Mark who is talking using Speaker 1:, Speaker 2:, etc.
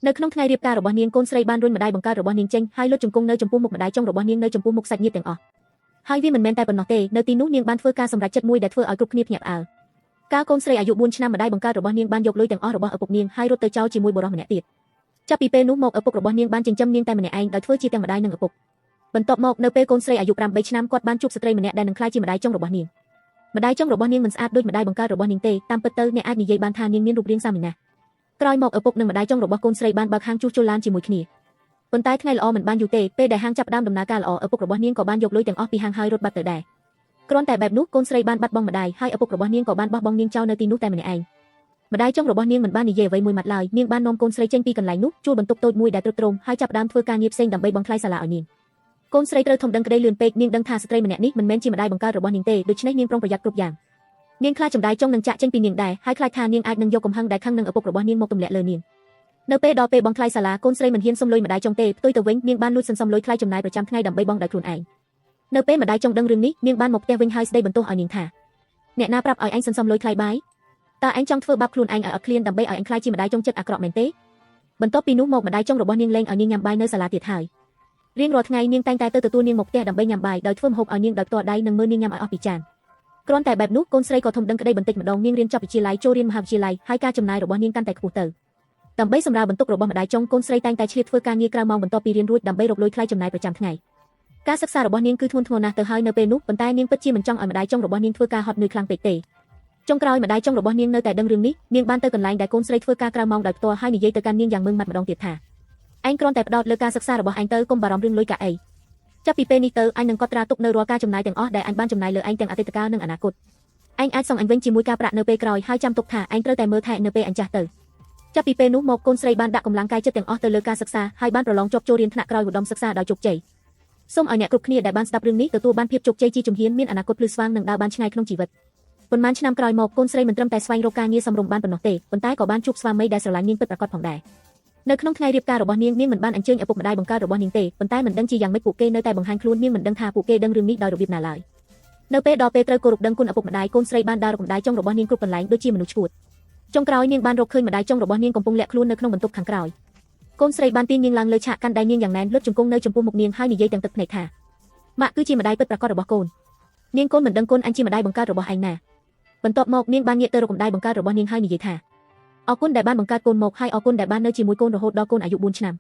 Speaker 1: នៅក្នុងថ្ងៃរៀបការរបស់នាងកូនស្រីបានរុញម្ដាយបង្កើតរបស់នាងចេញហើយលុតជង្គង់នៅចំពោះមុខម្ដាយចុងរបស់នាងនៅចំពោះមុខសាច់ញាតិទាំងអស់ហើយវាមិនមែនតែប៉ុណ្ណោះទេនៅទីនោះនាងបានធ្វើការសម្រេចចិត្តមួយដែលធ្វើឲ្យគ្រប់គ្នាភ្ញាក់ផ្អើលកាលកូនស្រីអាយុ4ឆ្នាំម្ដាយបង្កើតរបស់នាងបានយកលុយទាំងអស់របស់ឪពុកនាងហើយរត់ទៅចោលជាមួយបុរសម្នាក់ទៀតចាប់ពីពេលនោះមកឪពុករបស់នាងបានចិញ្ចឹមនាងតែម្នាក់ឯងដោយធ្វើជាទាំងម្ដាយនិងឪពុកបន្ទាប់មកនៅពេលកូនស្រីអាយុ8ឆ្នាំគាត់បានជួបស្ត្រីម្នាក់ដែលនឹងក្លាយជាម្ដាយចុងរបស់នាងម្ដាយចុងរបស់នាងមិនស្អាតដូចម្ដាយបង្កើតរបស់នាងទេតាមពិតទៅអ្នកអាចនិយាយបានថានាងមានរូបរាងសាមញ្ញណាស់ក្រោយមកឪពុកនិងម្ដាយចុងរបស់កូនស្រីបានបើកហាងជួសជុលឡានជាមួយគ្នាប៉ុន្តែថ្ងៃល្អមិនបានយូរទេពេលដែលហាងចាប់ផ្ដើមដំណើរការល្អឪពុករបស់នាងក៏បានយកលុយទាំងអស់ពីហាងហើយរត់បាត់ទៅដែរគ្រាន់តែបែបនោះកូនស្រីបានបាត់បង់ម្ដាយហើយឪពុករបស់នាងក៏បានបោះបង់នាងចោលនៅទីនោះតែម្នាក់ឯងម្ដាយចុងរបស់នាងមិនបាននិយាយអ្វីមួយម៉ាត់ឡើយនាងបាននាំកូនស្រីចេញពីកន្លែងនោះជួលបន្ទប់តូចមួយដែលទ្រុឌទ្រោមហើយចាប់ផ្ដើមធ្វើការងារផ្សេងដើម្បីបង់ថ្លៃសាលាឲ្យនាងកូនស្រីត្រូវធំដឹងក្តីលឿនពេកនាងដឹងថាស្ត្រីម្នាក់នេះមិនមែនជាម្ដាយបង្កើតរបស់នាងទេដូច្នេះនាងប្រុងប្រយ័ត្នគ្រប់យ៉ាងនាងខ្លាចចម្ដាយចុងនឹងចាក់ចេញពីនាងដែរហើយខ្លាចថានាងអាចនឹងយកកំហឹងដែលខឹងនឹងឪពុករបស់នាងមកទម្លាក់លើនាងនៅពេលដល់ពេលបង់ថ្លៃសាលាកូនស្រីមិនហ៊ានសុំលុយម្ដាយចុងទេផ្ទុយទៅវិញនាងបានលួចសន្សំលុយថ្លៃចំណាយប្រចាំថ្ងៃដើម្បីបង់ដោយខ្លួនឯងនៅពេលម្ដាយចុងដឹងរឿងនេះនាងបានមកផ្ទះវិញហើយស្ដីបន្ទោសឲ្យនាងថាអ្នកណាប្រាប់ឲ្យឯងសន្សំលុយថ្លៃបាយតើឯងចង់ធ្វើបាបខ្លួនឯងឲ្យអត់ឃ្លានដើម្បីឲ្យឯងខ្លាចជាម្ដាយចុងចិត្តអាក្រក់មែនទេបន្ទាប់ពីនោះមកម្ដាយចុងរបស់នាងលែងឲ្យនាងញ៉ាំបាយនៅសាលាទៀតហើយរៀងរាល់ថ្ងៃនាងតែងតែទៅទទួលនាងមកផ្ទះដើម្បីញ៉ាំបាយដោយធ្វើម្ហូបឲ្យនាងដោយផ្ទាល់ដៃនិងមើលនាងញ៉ាំឲ្យអស់ពីចានគ្រាន់តែបែបនោះកូនស្រីក៏ធំដឹងក្តីបន្តិចម្ដងនាងរៀនចប់វិទ្យាល័យចូលរៀនមហាវិទ្យាល័យហើយការចំណាយរបស់នាងកាន់តែខ្ពស់ទៅដើម្បីសម្រាលបន្ទុករបស់ម្ដាយចុងកូនស្រីតែងតែឆ្លៀតធ្វើការងារក្រៅម៉ោងបន្ទាប់ពីរៀនរួចដើម្បីរកលុយថ្លៃចំណាយប្រចាំថ្ងៃការសិក្សារបស់នាងគឺធ្ងន់ធ្ងរណាស់ទៅហើយនៅពេលនោះប៉ុន្តែនាងពិតជាមិនចង់ឲ្យម្ដាយចុងរបស់នាងធ្វើការហត់នឿយខ្លាំងពេកទេចុងក្រោយម្ដាយចុងរបស់នាងនៅតែដឹងរឿងនេះនាងបានទៅកន្លែងដែលកូនស្រីធ្វើការក្រៅម៉ោងដោយផ្ទាល់ហើយនិយាយទៅកាន់នាងយ៉ាងម៉ឺងម៉ាត់ម្ដងទៀតថាឯងគ្រាន់តែផ្ដោតលើការសិក្សារបស់ឯងទៅកុំបារម្ភរឿងលុយកាក់អីចាប់ពីពេលនេះទៅអញនឹងកត់ត្រាទុកនៅរាល់ការចំណាយទាំងអស់ដែលអញបានចំណាយលើឯងទាំងអតីតកាលនិងអនាគតឯងអាចសងអញវិញជាមួយការប្រាក់នៅពេលក្រោយហើយចាំទុកថាឯងត្រូវតែមើលថែនៅពេលអញចាស់ទៅចាប់ពីពេលនោះមកកូនស្រីបានដាក់កម្លាំងកាយចិត្តទាំងអស់ទៅលើការសិក្សាហើយបានប្រឡងជាប់ចូលរៀនថ្នាក់ក្រោយឧត្តមសិក្សាដោយជោគជ័យសូមឲ្យអ្នកគ្រប់គ្នាដែលបានស្ដាប់រឿងនេះទទួលបានភាពជោគជ័យជាជំហានមានអនាគតភ្លឺស្វាងនិងដើរបានឆ្ងាយក្នុងជីវិតប៉ុន្មានឆ្នាំក្រោយមកកូនស្រីមិនត្រឹមតែស្វែងរកការងារសមរម្យបានប៉ុណ្ណោះទេប៉ុន្តែក៏បានជួបស្វាមីដែលស្រឡាញ់នាងពិតប្រាកដផងដែរនៅក្នុងថ្ងៃរៀបការរបស់នាងនាងមិនបានអញ្ជើញឪពុកម្ដាយបង្កើតរបស់នាងទេប៉ុន្តែមិនដឹងជាយ៉ាងម៉េចពួកគេនៅតែបង្ហាញខ្លួននាងមិនដឹងថាពួកគេដឹងរឿងនេះដោយរបៀបណាឡើយនៅពេលដល់ពេលត្រូវគោរពដឹងគុណឪពុកម្ដាយកូនស្រីបានដើររកម្ដាយចុងរបស់នាងគ្រប់កន្លែងដូចជាមនុស្សឈួតចុងក្រោយនាងបានរកឃើញម្ដាយចុងរបស់នាងកំពុងលាក់ខ្លួននៅក្នុងបន្ទប់ខាងក្រោយកូនស្រីបានទាញនាងឡើងលើឆាកកាន់ដៃនាងយ៉ាងណែនលុតជង្គង់នៅចំពោះមុខនាងហើយនិយាយទាំងទឹកភ្នែកថាម៉ាក់គឺជាម្ដាយពិតប្រាកដរបស់កូននាងកូនមិនដឹងគុណអញជាម្ដាយបង្កើតរបស់ឯងណាបន្ទាប់មកនាងបានងាកទៅរកម្ដាយបង្កើតរបស់នាងហើយនិយាយថាអរគុណដែលបានបង្កើតកូនមកហើយអរគុណដែលបាននៅជាមួយកូនរហូតដល់កូនអាយុ4ឆ្នាំ